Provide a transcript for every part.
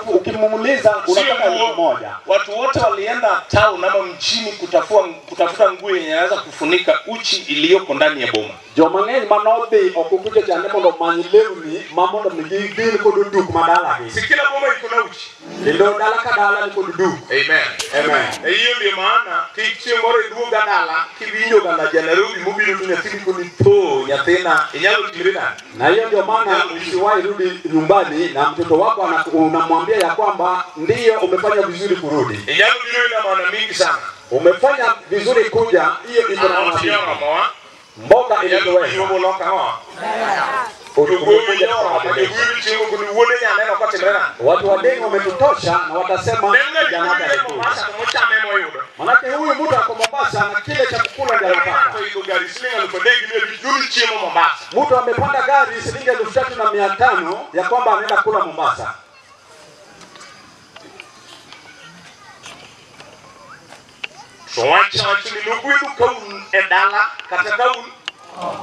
Ukimuuliza unataka 1000. Watu wote walienda town ama mjini kutafuta nguo yenye inaweza kufunika uchi iliyoko ndani ya boma. Joma ng'eny manodhi oko kucha chande mondo omany lewni ma mondo mi gidhil kod duk madalagi. Si kila boma iko na uchi. Kendo dala ka dala ni kod duk. Amen. Amen. Hiyo ndio maana chieng' moro iduoga dala kiwinjo ga ja Nairobi mobiro to nyathini koni tho nyathina inyalo timri nade? Na hiyo ndio maana usiwahi rudi nyumbani na mtoto wako unamwambia ya kwamba ndiyo umefanya vizuri kurudi. Inyalo biro ina maana mingi sana. Umefanya vizuri kuja, hiyo iko na maana mingi. Mboga ilitoweka. Watu wa deni wametutosha na watasema kijana wake alikuja. Manake huyu mtu ako Mombasa na kile cha kukula ndio anapata. Mtu amepanda gari shilingi 3,500 ya kwamba anaenda kula Mombasa.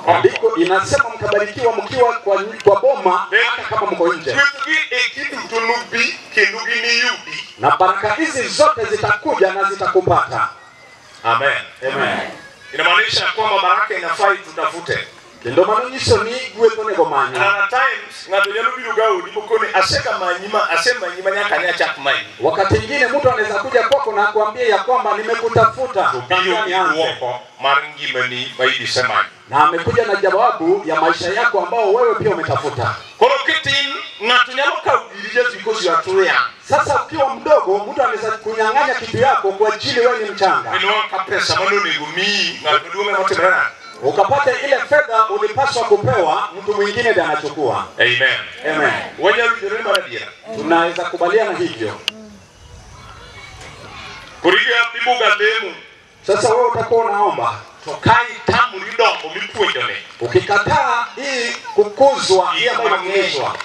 Andiko inasema mkabarikiwa mkiwa kwa boma hata kama mko nje. Na baraka hizi zote zitakuja na zitakupata. Amen. Amen. Inamaanisha kwamba baraka inafai tutafute. Kendo mano nyiso ni gweth onego manywa. And at times ng'ato nyalo biro gaodi mokoni aseka manyima asemanyima nyaka ne achak manyi. Wakati mwingine mtu anaweza kuja kwako na kuambia ya kwamba nimekutafuta tangu nianze. Mar ngimani ma isemanyo. Na amekuja na jawabu ya maisha yako ambao wewe pia umetafuta. Koro kitin ng'ato nyalo kawo giri just because you are too young. Sasa ukiwa mdogo mtu anaweza kunyang'anya kitu yako kwa ajili wewe ni mchanga. Inwang'o ka pesa manonego miyi ng'ato maduong' ema otimre nade? Ukapata ile fedha ulipaswa kupewa, mtu mwingine ndiye anachukua. Amen. Amen. Wanyalo winjore mar adiera. Tunaweza kubaliana hivyo. Koro ibuga lemo. Sasa wewe utakuwa unaomba. To ka itamori dongo mipuonjone. Ukikataa hii kukuzwa, hii ambayo inafundishwa,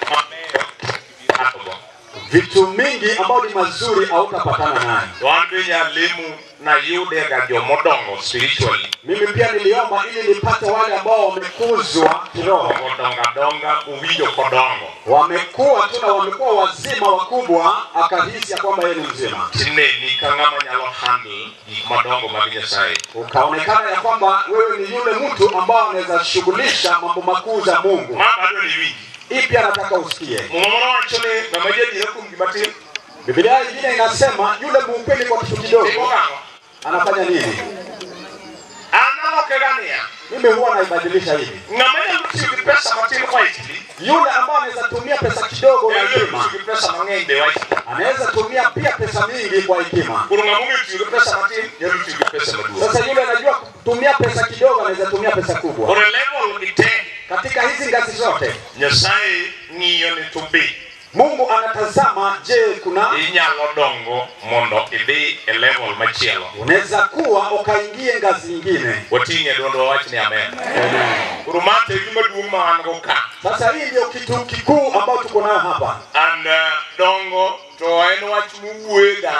vitu mingi ambao ni mazuri hautapatana nayo. Wan be nyalemo na yude ga jomodongo spiritually. Mimi pia niliomba ili nipate wale ambao wamekuzwa kiroho. Donga donga uwinjo kodongo. Wamekuwa tu na wamekuwa wazima wakubwa, akahisi ya kwamba yeye ni mzima. Tineni ka ng'ama nyalo handle gik madongo mag Nyasaye. Ukaonekana ya kwamba wewe ni yule mtu ambao anaweza shughulisha mambo makuu za Mungu. Ma bado ni wingi. Hii pia nataka usikie. Muma moro wacho ni ng'ama jadiera kuom gima tin. Biblia nyingine inasema yule muukweli kwa kitu kidogo anafanya nini? Analoke gania. Mimi huwa naibadilisha hivi. Ng'ama nyalo tiyo gi pesa matin wisely. Yule ambaye anaweza tumia pesa kidogo na hekima, tiyo gi pesa mang'eny be wisely. Anaweza tumia pia pesa mingi kwa hekima. Koro ng'ama ong'eyo tiyo gi pesa matin nyalo tiyo gi pesa maduong'. Sasa yule anajua kutumia pesa kidogo anaweza tumia pesa kubwa. Koro level gi te katika hizi ngazi zote Nyasaye ng'iyo ni to be. Mungu anatazama, je, kuna inyalo dongo mondo idhi e level machielo. Unaweza kuwa ukaingie ngazi nyingine. Wating'e duond wawach ni amen. Amen. Koro ma to e gima duong' ma wan go ka. Sasa hii ndio kitu kikuu ambao tuko nayo hapa. And dongo to en wach mowuoyega,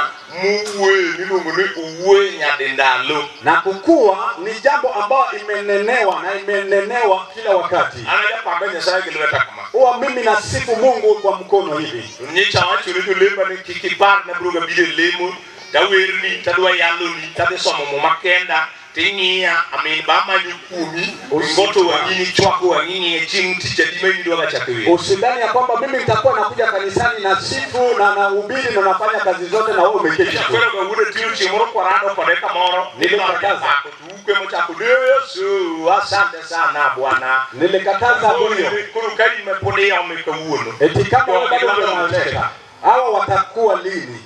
mowuoye miluongo ni owuoye nyadindalo. Na kukua ni jambo ambao imenenewa na imenenewa kila wakati. An ajapago Nyasaye gi lweta kama. Huwa mimi nasifu Mungu kwa mkono hivi. To nyicha awacho ne jolemba ni kik ipar na abiro ga biro e lemo, tawerni, tadwa yaloni, tadhi somo muma kenda, ting'iya, amin ba amanyo kuomi, ingoto wang'i ni chwako wang'i ng'iye chieng' tich adi ma in idwa ga chako wer. Usidhani ya kwamba mimi nitakuwa nakuja kanisani na sifu na nahubiri na nafanya kazi zote na wewe umeketi tu. Koro ga wuode tiyo chieng' moro kwarado kode kamoro, Nilikataza. To ukwe mochako, Yesu, asante sana Bwana. Nilikataza huyo. Koro ka in pod iome kawuono. Eti kama wewe bado unaleta, hawa watakuwa lini?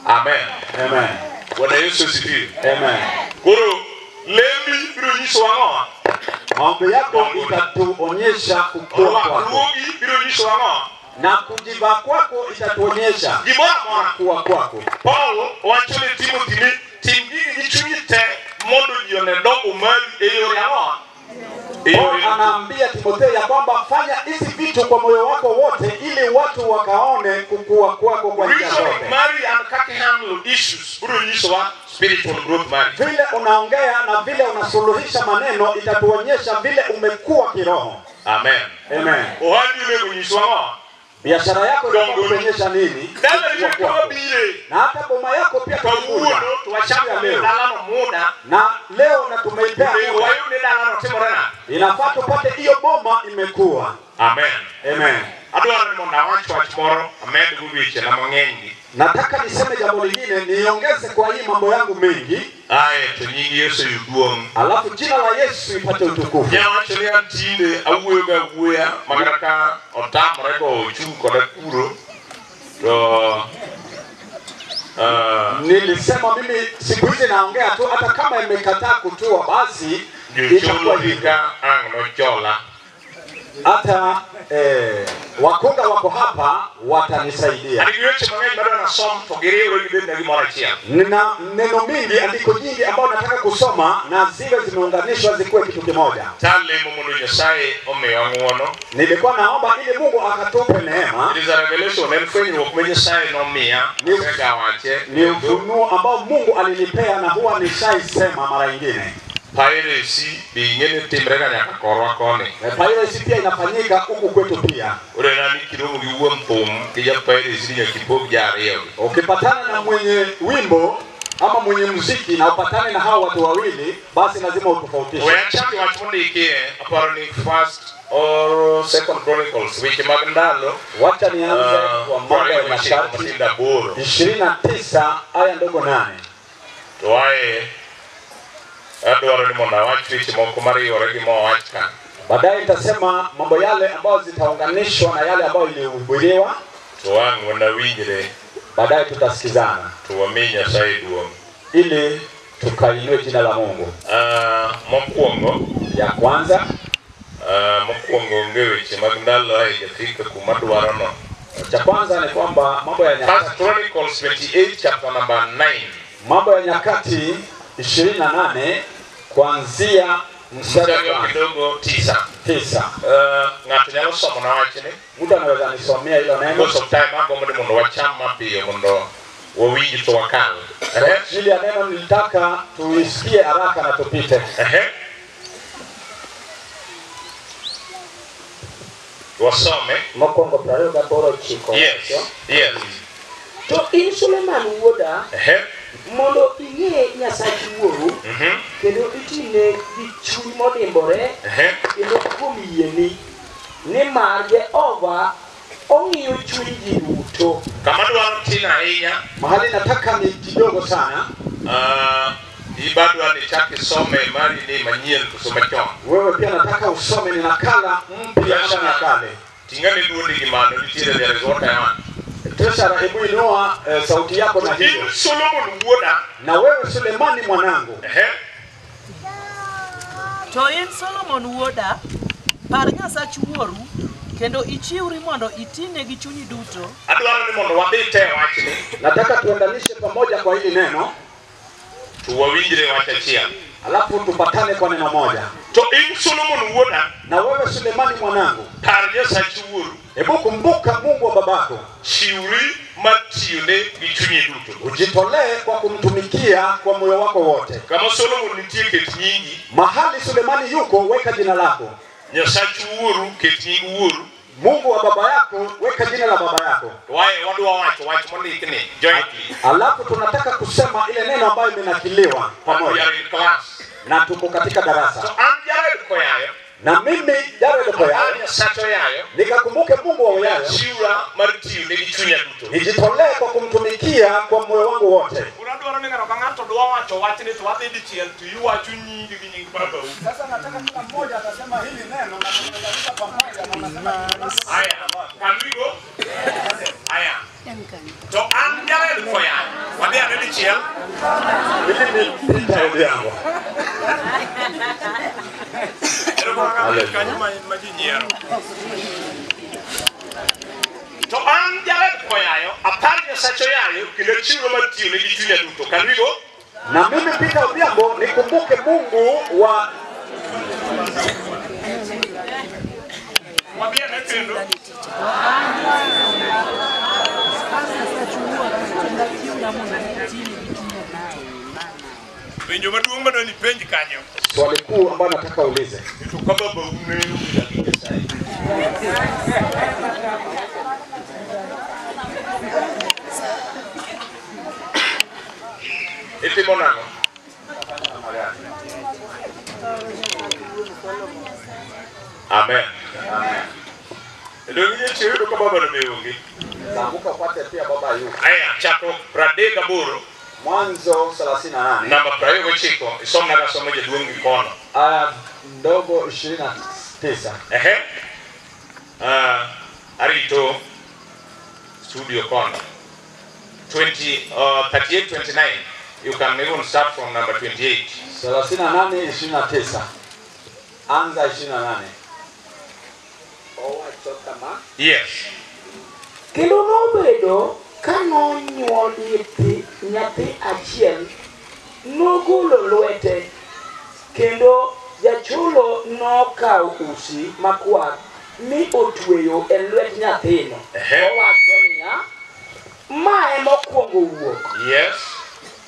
Amen. Amen. Bwana Yesu asifiwe. Amen. Koro lembi biro nyiso ang'o? Maombi yako itatuonyesha kukua kwako. Rwakruogi biro nyiso ang'o? Na kujivaa kwako itatuonyesha gimoro amora. Kukua kwako. Paul wacho ne Timothy ni tim gigi gi chunyi te mondo ji one dongo mari e yore ang'o? Paul anaambia Timotheo ya kwamba fanya hizi vitu kwa moyo wako wote ili watu wakaone kukua kwako kwa njia zote. Mari and kaka handle issues biro nyisowa spiritual growth mari. Vile unaongea na vile unasuluhisha maneno itatuonyesha vile umekuwa kiroho. Amen. Amen. Ohandi onego nyiswa ang'o? Biashara yako inakuonyesha nini? Na hata boma yako pia tunakuja. Leo. Na leo na tumeipea muda. Inafaa tupate hiyo boma imekuwa. Amen. Amen. Nataka niseme jambo lingine, niongeze kwa hii mambo yangu mengi. Alafu jina la Yesu ipate utukufu. Nilisema mimi siku hizi naongea tu, hata kama imekataa kutua basi itakuwa hivyo. Hata wakunga wako hapa watanisaidia. Nina neno mingi, andiko nyingi ambao nataka kusoma na zile zimeunganishwa zikuwe kitu kimoja. Nilikuwa naomba ili Mungu akatupe neema. Ni ufunuo ambao Mungu alinipea na huwa nishaisema mara nyingine. Piracy bingene timrega nyaka korwa koni. Piracy pia inafanyika huku kwetu pia. Ule nani kidogo giuo mpum kija piracy ni kipo jario. Ukipatana na mwenye wimbo ama mwenye muziki na upatane na hao watu wawili, basi lazima utofautishe. Wewe watu ndikie apparently First or Second Chronicles wiki magndalo. Wacha nianze kwa Mambo ya Nyakati 29 aya ndogo 8. Tuae adwaro ni mondo awach weche moko mariwore gi mowach ka. Baadaye nitasema mambo yale ambayo zitaunganishwa na yale ambayo ilihubiriwa. To wang' wanawinjre. Baadaye tutasikizana. To wami Nyasaye duong'. Ili tukainue jina la Mungu. Mokwongo ya kwanza, mokwongo onge weche mag ndalo haijafika kuma dwarono. Cha kwanza ni kwamba Mambo ya Nyakati, First Chronicles 28 chapter number 9. Mambo ya Nyakati 28 kuanzia mstari wa kidogo 9. 9. Ng'ato nyalo somo na wachni. Mtu anaweza nisomea hilo neno. Because of time agombo ni mondo wacham mapiyo mondo wawinj to wakal. Ili ya neno nilitaka tuisikie haraka na tupite. Wasome. Mokwongo 28. Yes. Yes. To in Suleman wuoda, mondo ing'e Nyasach wuoru, kendo itine gi chuny modimbore, kendo kuom yieni, nimar Jehova ong'iyo chuny ji duto. Kama dwaro tin ahinya, mahali nataka ni kidogo sana. Ibadwa ni chaki some mari ni manyien koso machon. Wewe pia nataka usome ni nakala mpya ama ya kale. Ting'ane duondi gi malo nitiere there is what I want. Treasurer, hebu inua sauti yako na hiyo. Solomon wuoda, na wewe Sulemani mwanangu. To in Solomon wuoda, par Nyasach wuoru, kendo ichiwri mondo itine gi chunyi duto. Adwaro ni mondo wadhi te wachni. Nataka tuendanishe pamoja kwa hili neno. Tuwawinjre wach achiel. Alafu tupatane kwa neno moja. To in Solomon wuoda, na wewe Sulemani mwanangu, par Nyasach wuoru. Hebu kumbuka Mungu wa babako. Chiwri mar tiyone gi chunyi duto. Ujitolee kwa kumtumikia kwa moyo wako wote. Kama Solomon nitie ket nyingi. Mahali Sulemani yuko weka jina lako. Nyasach wuoru ket nying wuoru. Mungu wa baba yako weka jina la baba yako. Wae wadwa wacho wach mondikni jointly. Alafu tunataka kusema ile neno ambayo imenakiliwa pamoja. Na tuko katika darasa. So an Jared Koyayo. Na mimi Jared Koyayo nikakumbuke Mungu wa Oyayo, nijitolee kwa kumtumikia kwa moyo wangu wote. Sasa nataka kila mmoja atasema hili neno na tunaunganisha pamoja na unasema haya. Can we go? Haya. To an Jared Koyayo. Wadhi ane dichiel. Mimi ni Peter Odhiambo. To an Jared Koyayo, apar Nyasach Oyayo, kendo chiwro mar tiyone gi chunya duto. Can we go? Na mimi Peter Odhiambo nikumbuke Mungu wa Wadhi ane kendo. Penjo maduong' madwa ni penj kanyo. Swali kuu ambalo nataka uulize. To ka babau ne owinjo gi Nyasaye. Itimo nang'o? Amen. Amen. Donge chiyudo ka baba no be onge? Zambuka upate pia baba yuko. Aya, chako 38 Mwanzo 38 namba 29 isomna kasomo jaduong' gi kono. Aya ndogo 29. Ehe. Arito studio kono. 38 29. You can even start from number 28. 38 29. Anza 28. Owacho kama. Yes. Kendo nobedo ka nonyuol nyathi achiel, nogolo lwete, kendo jacholo nokawo usi makwar mi otweyo e lwet nyathino. Owacho niya, ma ema okwongo wuok. Yes.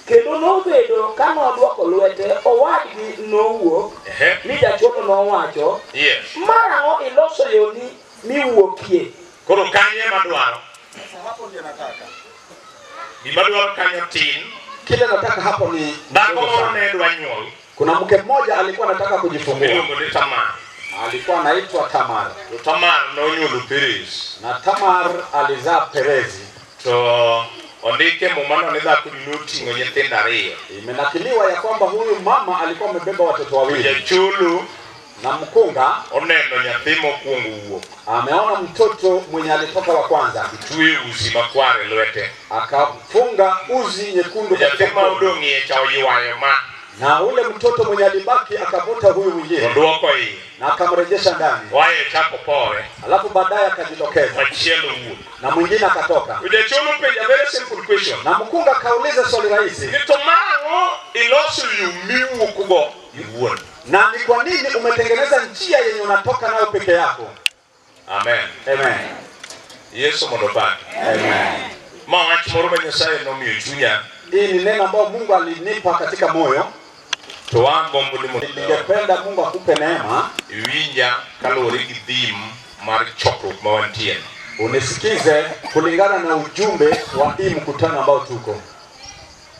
Kendo nobedo ka nodwoko lwete, owadgi nowuok, mi jacholo nowacho, Yes. marang'o iloso yoni miwuokie? Koro kanye madwaro? Hapo ndio nataka. Gima dwaro kanyo tin. Kile nataka hapo ni dhako moro ne dwa nyuol. Kuna mke mmoja alikuwa anataka kujifungua. Iluongo ni Tamar. Alikuwa anaitwa Tamar. To Tamar nonyuolo Perez. Na Tamar alizaa Perezi. To ondike Muma ni dhako noting'o nyithindo ariyo. Imenakiliwa ya kwamba huyu mama alikuwa amebeba watoto wawili. Jacholo na mkunga oneno nyathi mokwongo wuok. Ameona mtoto mwenye alitoka wa kwanza. Otweyo uzi makwar e lwete. Akafunga uzi nyekundu Nyathi ma odong' iye cha oywayo ma. Na ule mtoto mwenye alibaki akavuta huyu mwingine. Odwoko iye. Na akamrejesha ndani. Waye chako pore. Alafu baadaye akajitokeza. Machielo wuok. Na mwingine akatoka. Jacholo penjo a very simple question. Na mkunga kauliza swali rahisi. Ni to marang'o iloso yo miwuokgo iwuon? Na ni kwa nini umetengeneza njia yenye unatoka nayo peke yako? Amen. Amen. Yesu mondo opaki. Amen. Ma wach moro ma Nyasaye nomiyo chunya. Hii ni neno ambalo Mungu alinipa katika moyo. To agombo ni mondo ningependa Mungu akupe neema. Iwinja kaluwore gi theme mar chokruok ma wantie. Unisikize kulingana na ujumbe wa hii mkutano ambao tuko.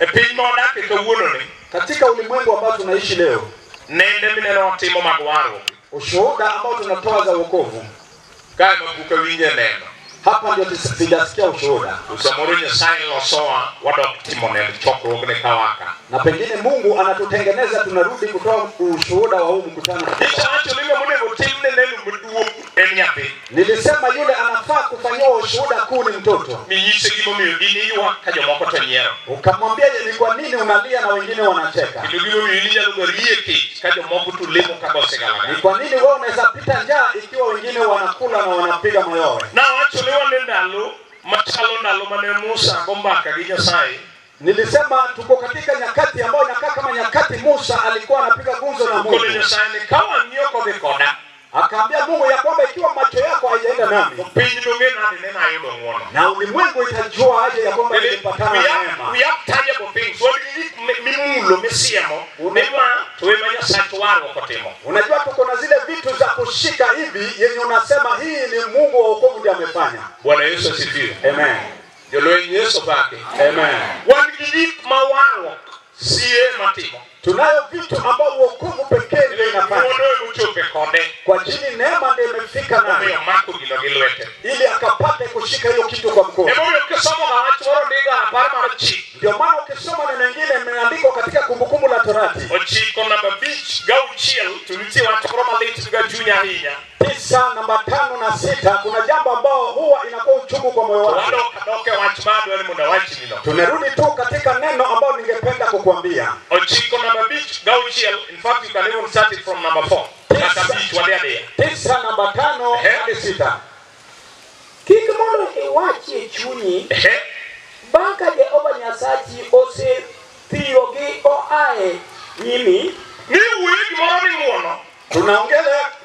E piny ma wadake kawuono ni, katika ulimwengu ambao tunaishi leo, nende mineno watimo mag warruok, ushuhuda ambao tunatoa za wokovu, kae ma pok awinje neno. Hapa ndio sijasikia ushuhuda. Samoro Nyasaye losowa wadok timo neno chokruogne kawaka. Na pengine Mungu anatutengeneza tunarudi kutoa ushuhuda wa huu mkutano. Nyicha ni ng'ama onego timne neno maduong' en nyathi. Nilisema yule anafaa kufanyiwa ushuhuda kuu ni mtoto. Minyise gimomiyo in iywak ka jomoko to nyiero. Ukamwambia ni kwa nini unalia na wengine wanacheka. Kendo gimomiyo in inyalo ga rie kech ka jomoko to lemo ka go sigalagala. Ni kwa nini wewe unaweza pita njaa ikiwa wengine wanakula na wanapiga mayowe? Nawacho ni wan e ndalo machalo ndalo mane Musa go mbaka gi Nyasaye. Nilisema tuko katika nyakati ambayo inakaa kama nyakati Musa alikuwa anapiga gumzo na Mungu. Kone Nyasaye ni ka wang'i ok odhi koda. Akaambia Mungu ya kwamba ikiwa macho yako haijaenda nami, to piny nong'e nade ne nayudo ng'wono. Na ulimwengu itajua aje ya kwamba nilipatana na neema. We have tangible things. Wan gi gik mimulo misiemo ni ma to ema Nyasaye warruok otimo. Unajua tuko na zile vitu za kushika hivi yenye unasema hii ni Mungu wa wokovu ndiye amefanya. Bwana Yesu asifiwe. Amen. Jolweny Yesu opaki. Amen. Wan gi gik ma warruok sie matimo. Tunayo vitu ambao wokovu pekee ndio inafanya. Ng'wono emochope kode. Kwa ajili neema ndio imefika nayo. Omiyo omako gino gi lwete. Ili akapate kushika hiyo kitu kwa mkono. Emomiyo kisomo ga wach moro ndiga apar mar chik. Ndio maana ukisoma neno lingine imeandikwa katika Kumbukumbu la Torati. Ochiko namba 5 ga 6 to nitie wach moro malit ga chuny ahinya. 9 namba 5 na 6 kuna jambo ambao huwa inakuwa uchungu kwa moyo wako. Wadok adoke wach ma adwaro ni mondo awachni no. Tunarudi tu katika neno ambao ningependa kukuambia. Ochiko namba 5 ga 6, in fact you can even start it from number 4. Kata 5 wadhi adhiya. 9 namba 5 hadi 6. Kik mondo iwachi e chunyi, bang' ka Jehova Nyasachi osethirogi oae nyimi. Ni wuoyo gimoro ni ng'wono.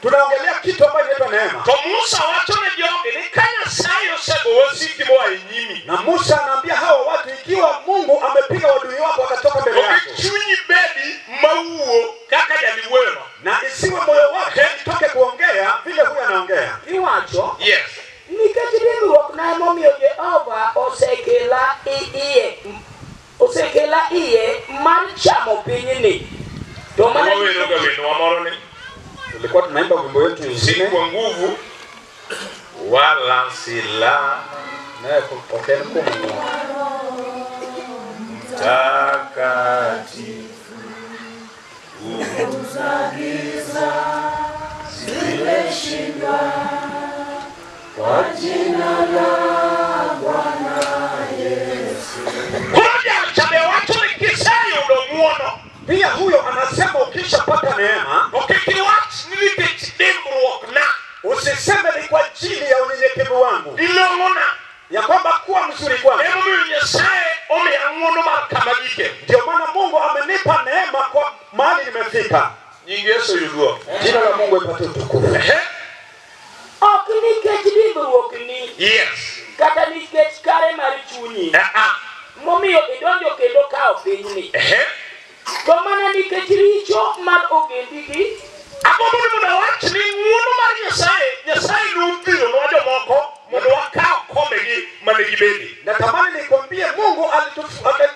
Tunaongelea kitu ambacho inaitwa neema. To Musa wacho ne jogi ni ka Nyasaye osego wasiki moa e nyimi. Na Musa anaambia hawa watu ikiwa Mungu amepiga wadui wako wakatoka mbele yako. Kik chunyi bedi mawuo kaka jaliwuoyono. Na isiwe moyo wako itoke kuongea vile huyu anaongea. Iwacho. Yes. Nikech ringruok na iye osekela iye mar chamo pinyni. To mana tulikuwa tunaimba wimbo wetu si kwa nguvu wala silaha naye kupokea mkono mtakatifu uzagiza zimeshindwa kwa jina la Bwana Yesu. Kuja chabe watu nikisayo ndomuono. Pia huyo anasema ukishapata neema, usiseme ni kwa ajili ya unyenyekevu wangu, ya kwamba kuwa mzuri kwangu. Ndio maana Mungu amenipa neema kwa mahali nimefika. Jina la Mungu ipate utukufu. Ok nikech dimbruokni. Yes. Kata nikech kare mar chunyi. Momiyo idonjo kendo kawo pinyni. To mana nikech richo mar ogendigi. Agombo ni mondo awach ni ng'wono mar Nyasaye, Nyasaye nobiro nwa jomoko mondo wakaw kombegi mane gibede. Natamani nikwambie Mungu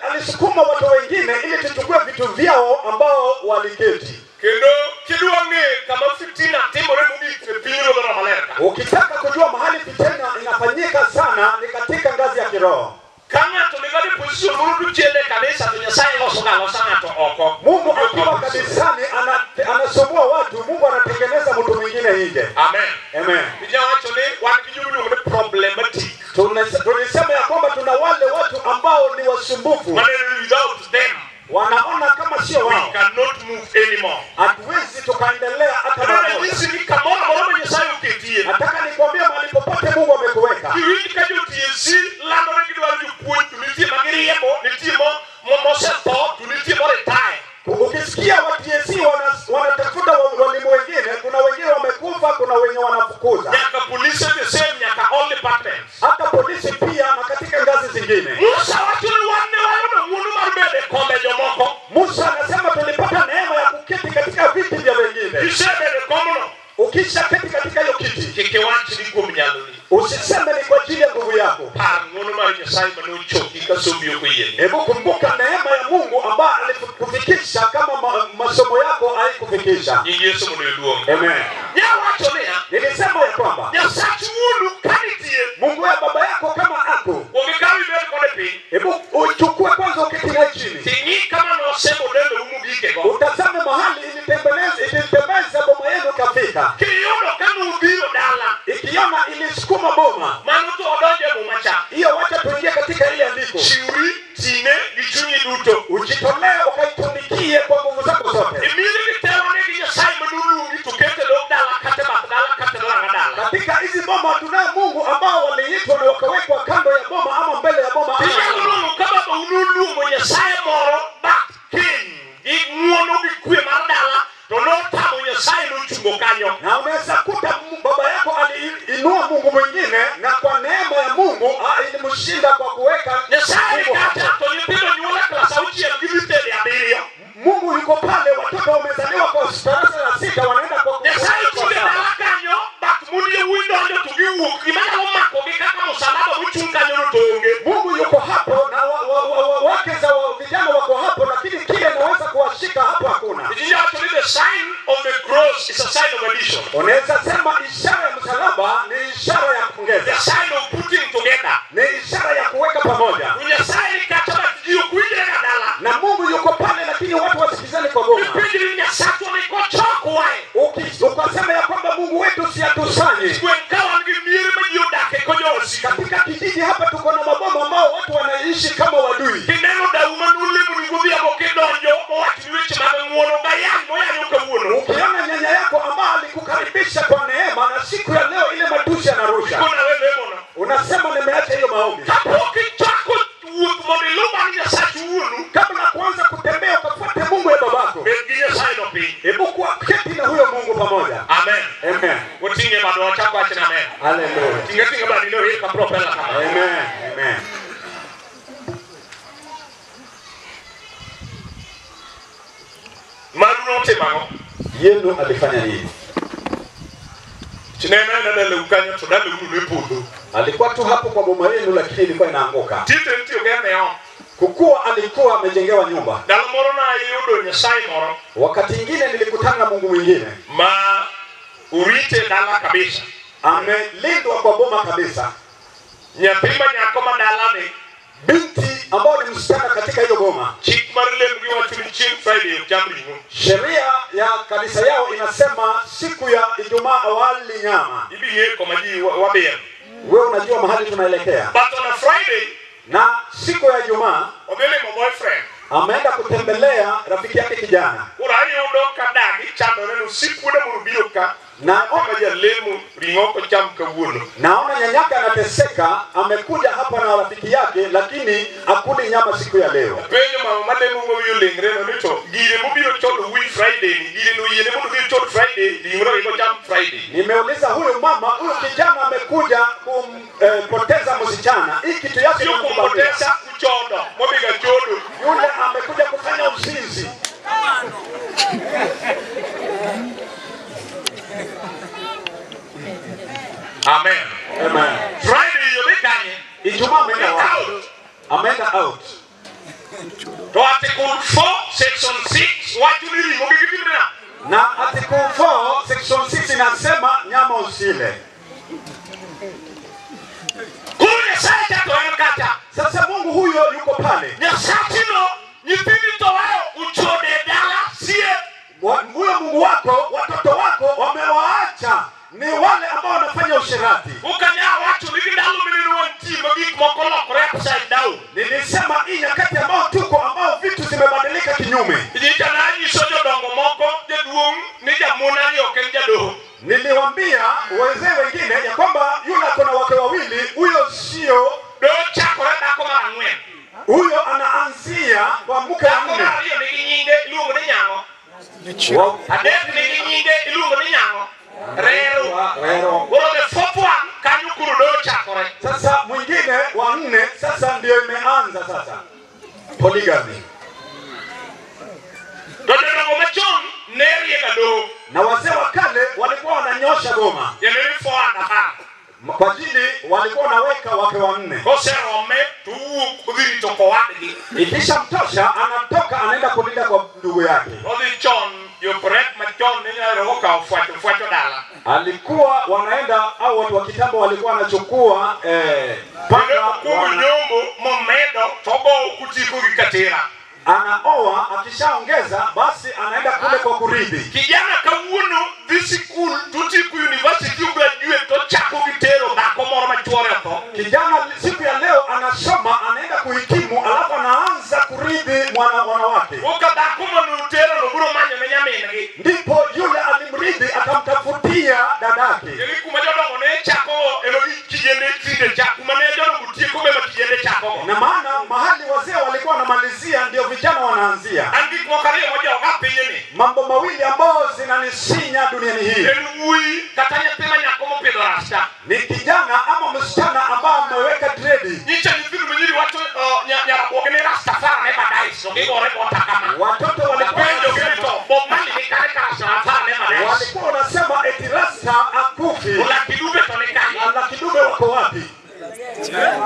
alisukuma watu wengine ili tuchukue vitu vyao ambao waliketi. Kendo kidwa ng'e kama fitina timore mogik e piny Ruodhwa Maler ka. Ukitaka kujua mahali fitina inafanyika sana ni katika ngazi ya kiroho. Ka ng'ato nigi position moro duchiel e kanisa to Nyasaye loso ga losa ng'ato oko. Mungu akiwa kanisani anasumbua watu, Mungu anatengeneza mtu mwingine nje. Amen. Amen. Ijawacho ni wan gi joma iluongo ni problematic. Tulisema ya kwamba tuna wale watu ambao ni wasumbufu. Maneno without them wanaona kama sio wao. We cannot move anymore. Hatuwezi tukaendelea hata mara moja. Jinsi ni kamoro moro Nyasaye oketie. Nataka nikwambie mahali popote Mungu amekuweka. Kiwinj ka jo TSC landore gidwaro jopuonj to nitie ma giriembo, nitie mosetho to nitie mo retire. Ukisikia wa TSC wanatafuta walimu wengine, kuna wengine wamekufa, kuna wenye wanafukuza. Nyaka polisi the same, nyaka all departments. Hata polisi pia na katika ngazi zingine. Musa wacho ni wan ne wayudo ng'wono mar bedo e kombe jomoko. Musa anasema tulipata neema ya kuketi katika viti vya wengine. Kisebedo e komno, ukishaketi katika hiyo kiti, kik iwach ni kuom nyaloni. Usiseme ni kwa ajili ya nguvu yako. Par ng'wono mar Nyasaye mane ochoki ka sombi ok oyieni. Hebu kumbuka neema ya Mungu ambayo alikufikisha kama masomo yako haikufikisha. Nying Yesu mondo oduong'. Amen. Nyawacho niya, nilisema ya kwamba Nyasach wuonu ka nitie, Mungu ya baba yako kama ako, kuong ikaw ibed kode piny. Hebu uchukue kwanza uketi naye chini. Ting'i kama nosemo dende umugikego. Utazame mahali ilitembeza boma yenu ikafika. Kiyudo ka nubiro dala, ikiona ilisukuma boma, mano to odonjo e muma cha. Hiyo wacha tuingie katika ile andiko. Chiwri tine gi chunyi duto. Ujitolee ukaitumikie kwa nguvu zako zote. Imiri gitelone gi Nyasaye manoluongi to kete dog dala kata bath dala kata ranga dala. Katika hizi boma tunaye Mungu ambao waliitwa na wakawekwa kando ya boma ama mbele ya boma. Inyalo nwang'o ka babau noluongo Nyasaye moro bat kiny gi ng'wono gi kwe mar dala to notamo Nyasaye nochungo kanyo. Na unaweza kuta baba yako aliinua Mungu mwingine na kwa neema ya Mungu ilimshinda kwa kuweka Nyasaye kacha to nyithindo nyuol e klas auchiel gidhi tedo abiriyo. Mungu yuko pale, watoto wamezaliwa kwa darasa la 6 wanaenda kwa Nyasaye chungo dala kanyo bat mon yawuoyi donjo to giwuok gima nyalo makogi kaka msalaba mochung' kanyo no to onge. Mungu yuko hapo na wake za vijana wako hapo, lakini kile naweza kuwashika hapo hakuna. The sign of the cross is a sign of addition. Unaweza sema ishara ya msalaba ni ishara ya kuongeza. The sign of putting together. Ni ishara ya kuweka pamoja. Nyasaye kacha bat ji ok winjre ga dala. Na Mungu yuko pale, lakini watu wasikizane kwa boma. Ipenjri Nyasachwa ni kochokwae. Ukasema ya kwamba Mungu wetu si atusanye. Gweng' ka wan gi miere ma ji odak e kojoosi. Katika kijiji hapa tuko na maboma ambao watu wanaishi kama wadui. Kineno dau manolemo godhiambo kidonjo mowachni weche mag ng'wono gayany moyanyo kawuono. Ukiona nyanya yako ambaye alikukaribisha kwa neema na siku ya leo ile matusi anarusha. Ikona we lemono. Unasema nimeacha hiyo maombi. Kapok ichako wuoth mondo iluw bang' Nyasach wuonu, kabla kuanza kutembea ukafuate Mungu ya babako. Bed gi Nyasaye no piny. Hebu kuwa keti na huyo Mungu pamoja. Amen. Amen. Wating'e bado wachak wach ni amen. Hallelujah. Ting'e ting'e badi no ka propela kama. Amen. Amen. Maru notimo ang'o? Yenu alifanya nini? Alikuwa tu hapo kwa boma yenu, lakini ilikuwa inaanguka. Kukuwa alikuwa amejengewa nyumba. Wakati mwingine nilikutana na Mungu mwingine. Amelindwa kwa boma kabisa. Binti ambao ni msichana katika hiyo boma. Sheria ya kanisa yao inasema siku ya Ijumaa awali nyama. Wewe unajua mahali tunaelekea. But on a Friday, na siku ya Ijumaa ameenda kutembelea rafiki yake kijana. Naona nyanyaka anateseka, amekuja hapa na rafiki yake, lakini hakuli nyama siku ya leo. Nimeuliza huyu mama, huyu kijana amekuja kumpoteza msichana. Hii kitu yake ni kumpoteza kuchodo. Yule amekuja kufanya uzinzi. Amen. Amen. Friday yobekanye. Ijumaa ameenda out. Ameenda out. To article 4 section 6 wajulili mugigibina. Na article 4 section 6 inasema nyama usile. Kule sasa toyakata. Sasa Mungu huyo yuko pale. Nyasatino nyipindi towao uchode dala sie. Huyo Mungu wako, watoto wako wamewaacha ni wale ambao wanafanya usherati. Ukanya watu ligidalo mineno nti magik mokolo upside down. Nilisema hii nyakati ambao tuko ambao vitu zimebadilika kinyume. Niliwaambia wazee wengine ya kwamba yule akona wake wawili, huyo sio huyo anaanzia kwa mke wa nne. Sasa mwingine wa nne sasa ndio imeanza sasa polygamy. Na wazee wa kale walikuwa wananyosha goma. Kwa ajili walikuwa wanaweka wake wa nne. Ikisha mtosha anatoka anaenda kulinda kwa ndugu yake. Alikuwa wanaenda au watu wa kitambo walikuwa wanachukua paka anaoa, akishaongeza basi anaenda kule kwa kurithi. Kijana kawuono dhi sikul tutiku university graduate to chako gitero dhako moro machuore otho. Kijana siku ya leo anasoma, anaenda kuhitimu, alafu anaanza kurithi mwana wanawake. Oka dhako manutero no biro manyo ne nyamin gi. Ndipo yule alimrithi akamtafutia dadake. Eli kuma jodongo ne chako eno gi kijende tinde chako mane jodongo tieko mema kijende chako. Na maana mahali wazee walikuwa wanamalizia ndio vijana wanaanzia. Mambo mawili ambayo zinanisinya duniani hii. Ni kijana ama msichana ambaye ameweka dread. Watoto walikuwa wanasema eti rasta akufi. Na Kidube wako wapi?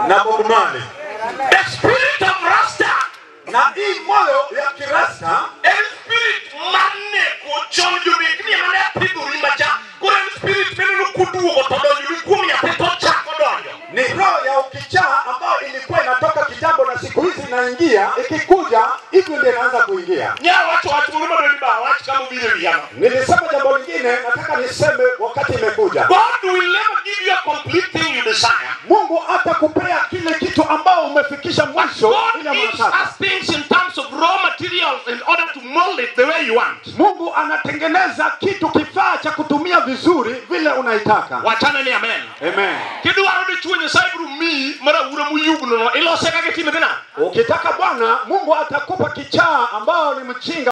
Na Bob Marley. The spirit of Rasta. Na hii moyo ya kirasta spirit manne ko chonjo ni mane pidu rimbacha kore spirit mene kuduo to donjo ni ya to chako donjo. Ni roho ya ukichaa ambayo ilikuwa inatoka kitambo na siku hizi inaingia, ikikuja hivi ndio inaanza kuingia. Nya watu mlima ndio ba watu kama vile vijana. Nilisema jambo lingine nataka niseme wakati imekuja. God will never give you a complete thing you desire. Mungu atakupea kile kitu ambao umefikisha mwisho ile unataka. God gives us things in terms of raw materials in order to mold it the way you want. Mungu anatengeneza kitu kifaa cha kutumia vizuri vile unaitaka. Wachana ni amen. Amen. Kidwaro dichuo Nyasaye biro miyi mara ura muyugno no ilose kaka itime tena. Ukitaka Bwana Mungu atakupa kichaa ambao ni mchinga.